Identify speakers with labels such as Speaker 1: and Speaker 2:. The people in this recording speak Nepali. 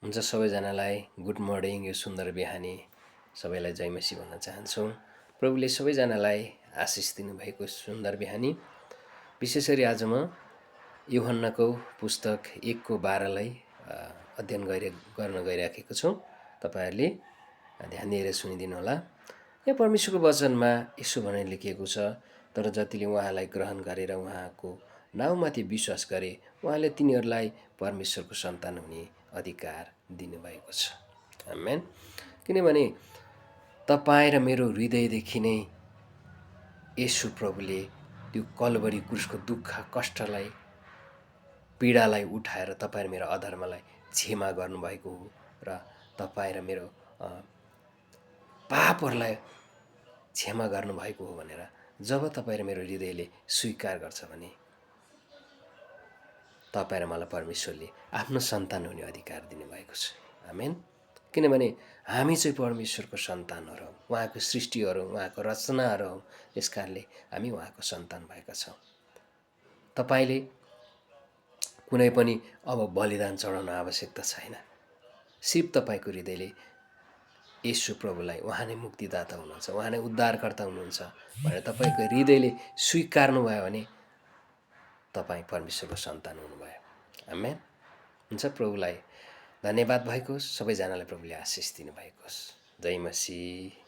Speaker 1: हुन्छ सबैजनालाई गुड मर्निङ। यो सुन्दर बिहानी सबैलाई जय मसी भन्न चाहन्छौँ। प्रभुले सबैजनालाई आशिष दिनुभएको सुन्दर बिहानी। विशेष गरी आज म यूहन्नाको पुस्तक 1:12लाई अध्ययन गर्न गइराखेको छु। तपाईँहरूले ध्यान दिएर सुनिदिनु होला। यहाँ परमेश्वरको वचनमा यसो भनेर लेखिएको छ, तर जतिले उहाँलाई ग्रहण गरेर उहाँको नाउँमाथि विश्वास गरे उहाँले तिनीहरूलाई परमेश्वरको सन्तान हुने अधिकार दिनुभएको छ। आमेन। किनभने तपाईँ र मेरो हृदयदेखि नै येशू प्रभुले त्यो कलवरी क्रुसको दुःख कष्टलाई पीडालाई उठाएर तपाईँ र मेरो अधर्मलाई क्षमा गर्नुभएको हो र तपाईँ र मेरो पापहरूलाई क्षमा गर्नुभएको हो भनेर जब तपाईँ र मेरो हृदयले स्वीकार गर्छ भने तपाईँ र मलाई परमेश्वरले आफ्नो सन्तान हुने अधिकार दिनुभएको छ। आमेन। किनभने हामी चाहिँ परमेश्वरको सन्तानहरू हौँ, उहाँको सृष्टिहरू, उहाँको रचनाहरू हौँ। त्यस कारणले हामी उहाँको सन्तान भएका छौँ। तपाईँले कुनै पनि अब बलिदान चढाउन आवश्यकता छैन। सिर्फ तपाईँको हृदयले येशू प्रभुलाई उहाँ नै मुक्तिदाता हुनुहुन्छ, उहाँ नै उद्धारकर्ता हुनुहुन्छ भनेर तपाईँको हृदयले स्वीकार्नु भयो भने तपाईँ परमेश्वरको सन्तान हुनुभयो। आमेन। हुन्छ, प्रभुलाई धन्यवाद भएको होस्। सबैजनालाई प्रभुले आशिष दिनुभएको होस्। जय मसीह।